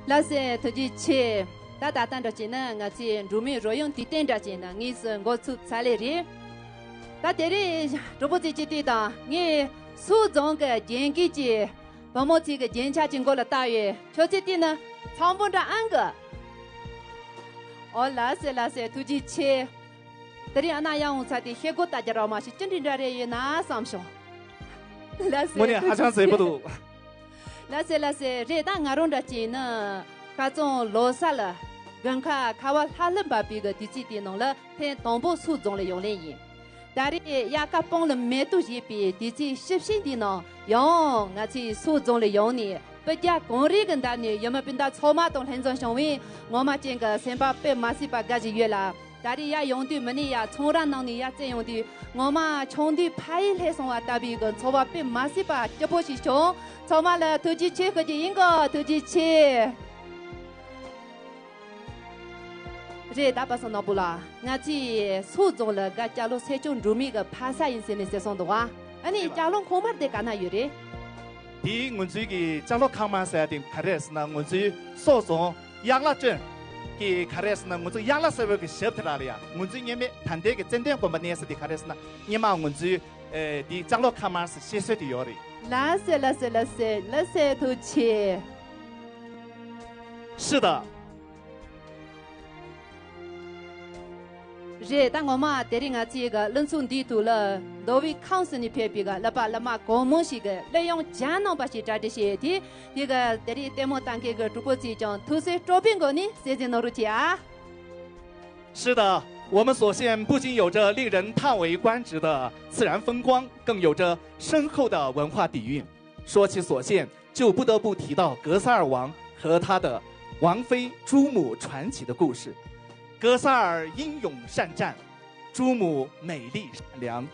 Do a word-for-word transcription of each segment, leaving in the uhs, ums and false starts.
ལགས་སེ། ཐུགས་རྗེ་ཆེ། ད་ད་ལྟ་འདྲ་བྱས་ན་ང་ཚོའི་འབྲུག་མི་རོལ་དབྱངས་དུས་སྟོན་འདྲ་བྱས་ན་དངོས་སུ་འགོ་ཚུགས་ཚར་ལེ་རེད། ད་དེ་རིང་གྲོགས་པོ་ཚོས་ཅི་ལྟོས་དང་ངས་སོག་རྫོང་གི་རྒན་རྒས་ཀྱི་བུ་མོ་ཚོའི་གི་རྒྱན་ཆ་གྱི་མགོ་ལ་བཏགས་ཡོད། ཁྱོད་ཚོས་བལྟས་ན་ཚ་བོ་འདྲ་ཨང་གི། ཨོ་ལགས་སེ་ལགས་སེ། ཐུགས་རྗེ་ཆེ། དེ་རིང་ཨ་ན་ཡར་འོང་ཚར་དེ་ཤེལ་སྒོ་ལྟ་རྒྱུ་རག་མ་ཤེས་ཅི་འདྲ་འདྲ་རེ་ཡོད་ན་བསམ་བྱུང་། ལགས་སེ། དངོས་གནས་ཧ་ཅང་མཛེས་པོ་འདུག་ལགས་སེ་ལགས་སེ། རེད། ད་ང་རང་འདྲ་བྱས་ན་ཁ་རྩང་ལོ་གསར་ལ་དགུན་ཁ་ཁ་བ་ལྷབ་ལྷུབ་འབབ་པའི་གི་དུས་ཚིགས་དེའི་ནང་ལ་ཐེངས་དང་པོ་སོག་རྫོང་ལ་ཡོང་ལེ་ཡིན། ད་རེས་དབྱར་ཁ་སྤང་ལ་མེ་ཏོག་བཞད་པའི་དུས་ཚིགས་ཞིབ་ཞིབ་འདིའི་ནང་ཡང་ང་ཚོའི་སོག་རྫོང་ལ་ཡོང་ནས་སྤུ་རྒྱལ་གངས་རི་གི་འདབས་ནས་ཡུལ་མི་སྤུན་ཟླ་ཚང་མ་དང་ལྷན་འཛོམས་བྱུང་བས་ངོ་མ་ཅན་གྱི་སེམས་པ་དཔེ་མ་སྲིད་པ་དགའ་བཞིན་ཡོད་ལ། ད་རེས་ཡར་ཡོང་དུས་མི་ནས་ཡར་ཚོང་ར་ནང་ནས་ཡར་རྩེ་ཡོང་དུས་ངོ་མ་ཆུང་དུས་ཕ་ཡུལ་ལྷོད་སོང་བ་ལྟ་བུའི་གི་ཚོར་བ་དཔེ་མ་སྲིད་པ་སྐྱིད་པོ་ཞིག་བྱུང་། ཚང་མ་ལ་ཐུགས་རྗེ་ཆེ་ཞུ་རྒྱུ་ཡིན་གོ། ཐུགས་རྗེ་ཆེ། རེད། ད་པ་སངས་ནོར་བུ་ལགས། ང་ཚོའི་སོག་རྫོང་ལ་དགའ་སྐྱ་ལོ་སེ་ཆུང་འབྲུག་མི་གི་ཕ་ས་ཡིན་ཟེར་ནས་ཟེར་སོང་འདུག་ཨ། ཨ་ནི་རེད་པ། སྐྱ་ལོ་ཁང་དམར་དེ་ག་ན་ཡོད་རེད། དེའི་ང་ཚོའི་གི་སྐྱ་ལོ་ཁང་དམར་ཟེར་ཡ་དེ་ག་རེ་རེད་ཟེར་ན་ང་ཚོའི་སོག་རྫོང་གཡག་ལ་སྤྲོན་གི་ག་རེ་རེད་ཟེར་ན་ང་ཚོ་གཡག་ལ་ཟེར་བའི་གི་ཞབས་དེ་ར་ལ་ཡ་ང་ཚོའི་སྔོན་མའི་ད་ལྟའི་གི་ཙན་དན་དགོན་པ་གནས་ས་དེ་ག་རེ་རེད་ཟེར་ན་སྔོན་མ་ང་ཚོའི་ཨེ་དེའི་སྐྱ་ལོ་ཁང་དམར་ཟེར་བཤད་སྲོལ་དེ་ཡོད་རེད། ལགས་སེ་ལགས་སེ་ལགས་སེ་ལགས་སེ། ཐུགས་རྗེ་ཆེ།是的། རེད། ད་ངོ་མ་དེ་རིང་ང་ཚོའི་གི་གླུ་ཚོགས་འདིའི་ཐོག་ལ་མདོ་དབུས་ཁམས་གསུམ་ནས་ཕེབས་པའི་གི་གླུ་པ་གླུ་མ་གང་མང་ཞིག་གིས་གླུ་དབྱངས་གྱ་ནོམ་པ་ཞིག་གྲ་སྒྲིག་བྱས་ཏེ། དེ་གི་དེ་རིང་ལྟད་མོ་ལྟ་མཁན་གི་གྲོགས་པོ་ཚོས་ཀྱང་ཐུགས་སེམས་སྤྲོ་པོའི་སྒོ་ནས་གསན་གཟིགས་གནང་རོགས་གྱིས་ཨ། 是的，我们所县不仅有着令人叹为观止的自然风光，更有着深厚的文化底蕴。说起所县，就不得不提到格萨尔王和他的王妃朱母传奇的故事。格萨尔英勇善战，朱母美丽善良，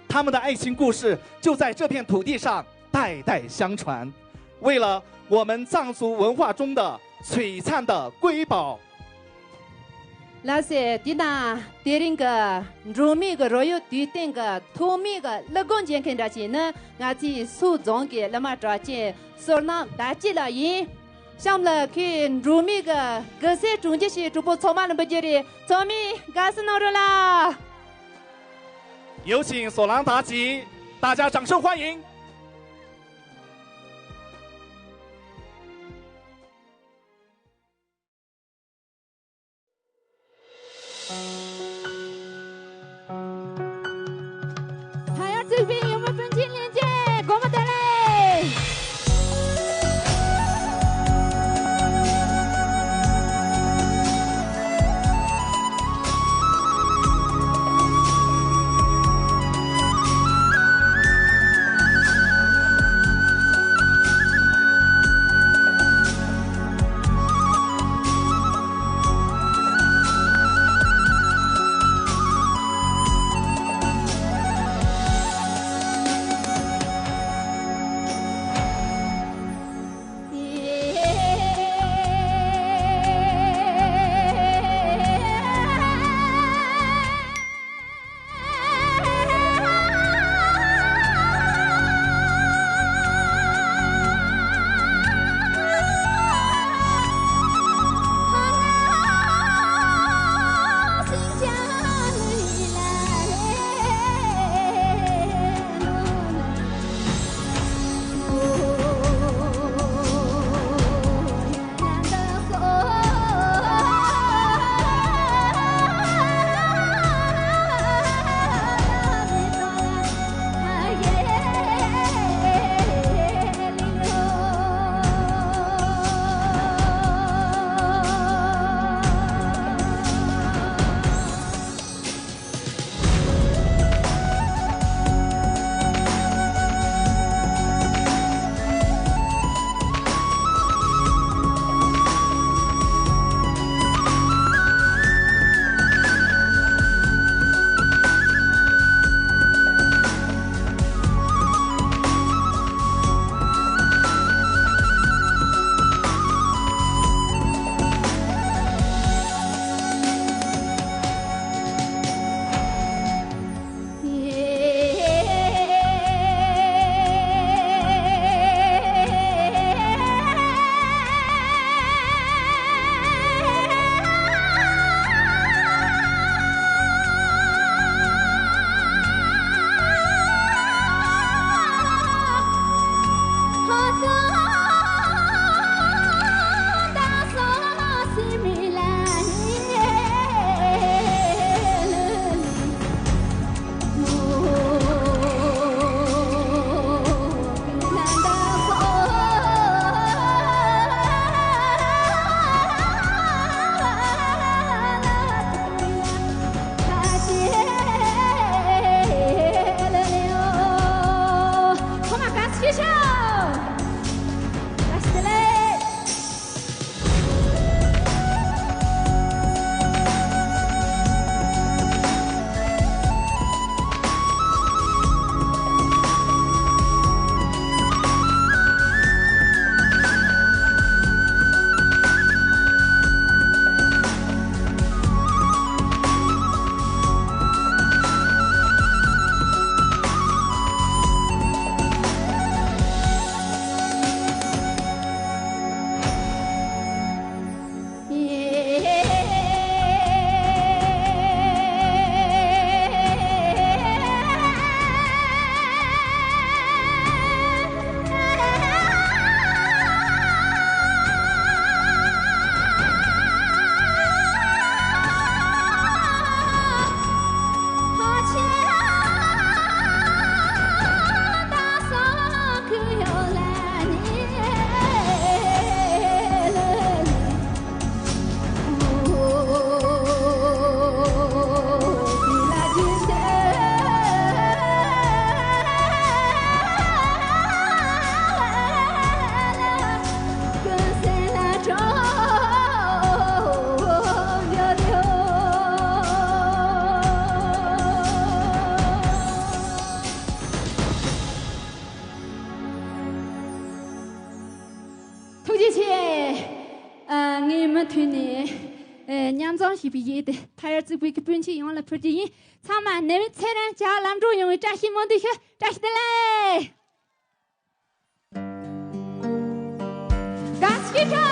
他们的爱情故事就在这片土地上代代相传。为了我们藏族文化中的璀璨的瑰宝， ལགས་སེ། དེ་ན་དེ་རིང་གི་འབྲུག་མི་གི་རོལ་དབྱངས་དུས་སྟོན་གི་ཐོག་མའི་གི་གླུ་སྒོ་འབྱེད་མཁན་འདྲ་བྱས་ན་ང་ཚོའི་སོག་རྫོང་གི་གླུ་མ་གྲགས་ཅན་བསོད་ནམས་ཟླ་སྐྱིད་ལགས་ཡིན། གཤམ་ལ་ཁོས་འབྲུག་མི་གི་དགའ་སའི་སྒྲུང་རྒྱུན་ཞིག་གྲོགས་པོ་ཚང་མ་ལ་འབུལ་རྒྱུ་རེད། ཚང་མས་དགའ་བསུ་གནང་རོགས་ལ། 有请索朗达吉，大家掌声欢迎。 ད་ཡང་རྩིག་པའི་ཡུལ་མི་སྤུན་མཆེད་ལྷན་རྒྱས་སྒོ་མོ་བསྡད་ལེ། ཨ། ངས་མུ་མཐུད་ནས་ཨ། མཉམ་འཛོམས་ཞེས་པའི་གཞས་དེ་ཕ་ཡུལ་གཙུག་ཕུད་ཀྱི་སྤུན་མཆེད་ཡོངས་ལ་ཕུལ་རྒྱུ་ཡིན། ཚང་མ་ནད་མེད་ཚེ་རིང་བྱ་བ་ལམ་འགྲོ་ཡོང་བའི་བཀྲ་ཤིས་སྨོན་འདུན་ཞུ། བཀྲ་ཤིས་བདེ་ལེགས། ག་ཤི་ཁ།